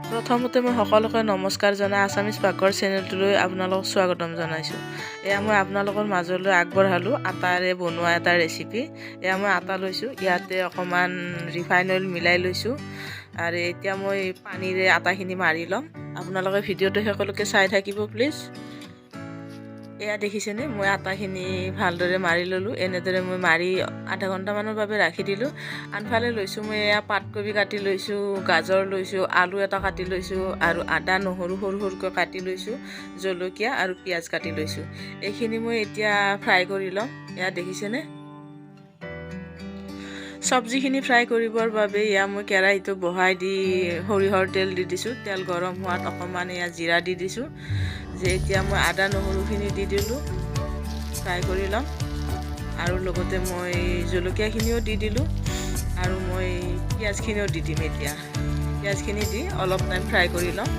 প্ৰথমতে মই সকলোকে নমস্কাৰ জনাই আছামিজ পাকঘৰ চেনেলটোলৈ আপোনালোকক স্বাগতম জনাইছোঁ। এয়া মই আপোনালোকৰ মাজলৈ আগবঢ়ালোঁ আটাৰে বনোৱা এটা ৰেচিপি। এয়া মই আটা লৈছোঁ, ইয়াতে অকণমান ৰিফাইন অইল মিলাই লৈছোঁ আৰু এতিয়া মই পানীৰে আটাখিনি মাৰি ল'ম। আপোনালোকে ভিডিঅ'টো সকলোকে চাই থাকিব প্লিজ। এয়া দেখিছেনে, মই আটাখিনি ভালদৰে মাৰি ল'লোঁ। এনেদৰে মই মাৰি আধা ঘণ্টামানৰ বাবে ৰাখি দিলোঁ। আনফালে লৈছোঁ মই এয়া পাতকবি কাটি লৈছোঁ, গাজৰ লৈছোঁ, আলু এটা কাটি লৈছোঁ আৰু আদা নহৰু সৰু সৰুকৈ কাটি লৈছোঁ, জলকীয়া আৰু পিঁয়াজ কাটি লৈছোঁ। এইখিনি মই এতিয়া ফ্ৰাই কৰি ল'ম। এয়া দেখিছেনে, চব্জিখিনি ফ্ৰাই কৰিবৰ বাবে এয়া মই কেৰাহীটো বহাই দি সৰিয়হৰ তেল দি দিছোঁ। তেল গৰম হোৱাত অকণমান এয়া জিৰা দি দিছোঁ যে এতিয়া মই আদা নহৰুখিনি দি দিলোঁ, ফ্ৰাই কৰি ল'ম। আৰু লগতে মই জলকীয়াখিনিও দি দিলোঁ আৰু মই পিঁয়াজখিনিও দি দিম। এতিয়া পিঁয়াজখিনি দি অলপ টাইম ফ্ৰাই কৰি ল'ম।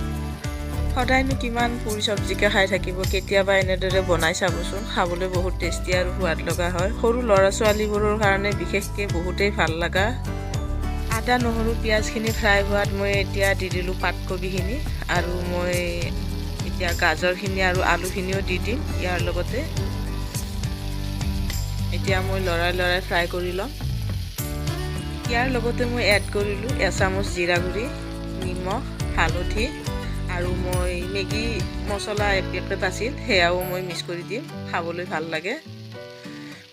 সদায়নো কিমান পুৰি চব্জিকে খাই থাকিব? কেতিয়াবা এনেদৰে বনাই চাবচোন, খাবলৈ বহুত টেষ্টি আৰু সোৱাদ লগা হয়। সৰু ল'ৰা ছোৱালীবোৰৰ কাৰণে বিশেষকৈ বহুতেই ভাল লগা। আদা নহৰু পিঁয়াজখিনি ফ্ৰাই হোৱাত মই এতিয়া দি দিলোঁ পাতকবিখিনি আৰু মই এতিয়া গাজৰখিনি আৰু আলুখিনিও দি দিম ইয়াৰ লগতে। এতিয়া মই লৰাই লৰাই ফ্ৰাই কৰি ল'ম। ইয়াৰ লগতে মই এড কৰিলোঁ এচামুচ জিৰা গুড়ি, নিমখ, হালধি আৰু মই মেগী মছলা এপেকেট আছিল, সেয়াও মই মিক্স কৰি দিম, খাবলৈ ভাল লাগে।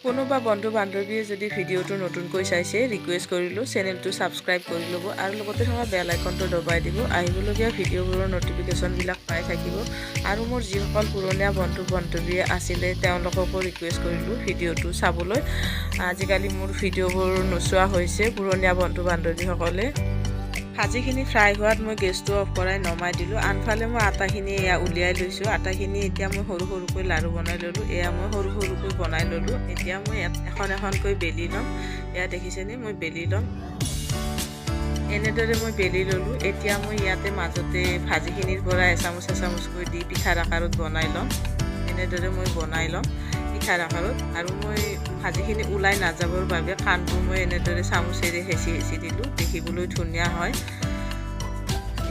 কোনোবা বন্ধু বান্ধৱীয়ে যদি ভিডিঅ'টো নতুনকৈ চাইছে, ৰিকুৱেষ্ট কৰিলোঁ, চেনেলটো ছাবস্ক্ৰাইব কৰি ল'ব আৰু লগতে থকা বেল আইকনটো দবাই দিব। আহিবলগীয়া ভিডিঅ'বোৰৰ ন'টিফিকেশ্যনবিলাক পাই থাকিব। আৰু মোৰ যিসকল পুৰণীয়া বন্ধু বান্ধৱীয়ে আছিলে, তেওঁলোককো ৰিকুৱেষ্ট কৰিলোঁ ভিডিঅ'টো চাবলৈ। আজিকালি মোৰ ভিডিঅ'বোৰ নোচোৱা হৈছে পুৰণীয়া বন্ধু বান্ধৱীসকলে। ভাজিখিনি ফ্ৰাই হোৱাত মই গেছটো অফ কৰাই নমাই দিলোঁ। আনফালে মই আটাখিনি এয়া উলিয়াই লৈছোঁ। আটাখিনি এতিয়া মই সৰু সৰুকৈ লাড়ু বনাই ল'লোঁ। এয়া মই সৰু সৰুকৈ বনাই ল'লোঁ। এতিয়া মই এখন এখনকৈ বেলি ল'ম। এয়া দেখিছেনে, মই বেলি ল'ম। এনেদৰে মই বেলি ল'লোঁ। এতিয়া মই ইয়াতে মাজতে ভাজিখিনিৰ পৰা এচামুচ এচামুচকৈ দি পিঠাৰ আকাৰত বনাই ল'ম। এনেদৰে মই বনাই ল'ম পিঠাৰ আকাৰত। আৰু মই ভাজিখিনি ওলাই নাযাবৰ বাবে কাণবোৰ মই এনেদৰে চামুচেৰে হেঁচি হেঁচি দিলোঁ, দেখিবলৈ ধুনীয়া হয়।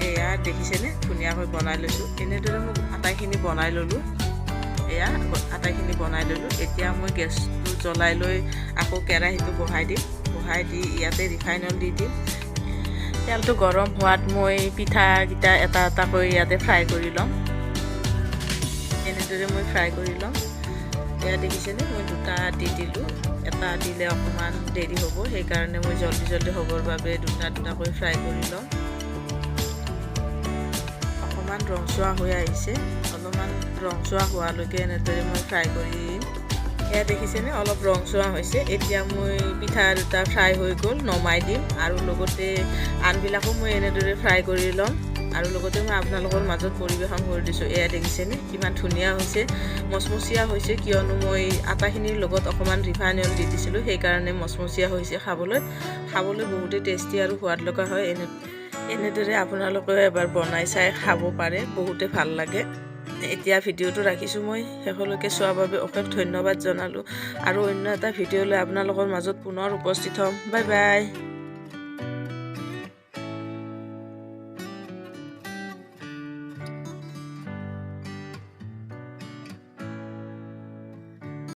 এয়া দেখিছেনে, ধুনীয়াকৈ বনাই লৈছোঁ। এনেদৰে মই আটাইখিনি বনাই ল'লোঁ। এয়া আটাইখিনি বনাই ল'লোঁ। এতিয়া মই গেছটো জ্বলাই লৈ আকৌ কেৰাহীটো বহাই দিম। বহাই দি ইয়াতে ৰিফাইন অইল দি দিম। তেলটো গৰম হোৱাত মই পিঠাকেইটা এটা এটাকৈ ইয়াতে ফ্ৰাই কৰি ল'ম। এনেদৰে মই ফ্ৰাই কৰি ল'ম। এয়া দেখিছেনে, মই দুটা দি দিলোঁ। এটা দিলে অকণমান দেৰি হ'ব, সেইকাৰণে মই জল্দি জল্দি হ'বৰ বাবে দুটা দুটাকৈ ফ্ৰাই কৰি ল'ম। অকণমান ৰংচোৱা হৈ আহিছে। অলপমান ৰংচোৱা হোৱালৈকে এনেদৰে মই ফ্ৰাই কৰিম। এয়া দেখিছেনে, অলপ ৰংচোৱা হৈছে। এতিয়া মই পিঠা দুটা ফ্ৰাই হৈ গ'ল, নমাই দিম। আৰু লগতে আনবিলাকো মই এনেদৰে ফ্ৰাই কৰি ল'ম আৰু লগতে মই আপোনালোকৰ মাজত পৰিৱেশন কৰি দিছোঁ। এয়া দেখিছেনে, কিমান ধুনীয়া হৈছে, মচমচীয়া হৈছে। কিয়নো মই আটাখিনিৰ লগত অকণমান ৰিফাইন অইল দি দিছিলোঁ, সেইকাৰণে মচমচীয়া হৈছে। খাবলৈ বহুতেই টেষ্টি আৰু সোৱাদ লগা হয়। এনেদৰে আপোনালোকেও এবাৰ বনাই চাই খাব পাৰে, বহুতে ভাল লাগে। এতিয়া ভিডিঅ'টো ৰাখিছোঁ মই। শেষলৈকে চোৱাৰ বাবে অশেষ ধন্যবাদ জনালোঁ আৰু অন্য এটা ভিডিঅ' লৈ আপোনালোকৰ মাজত পুনৰ উপস্থিত হ'ম। Bye bye.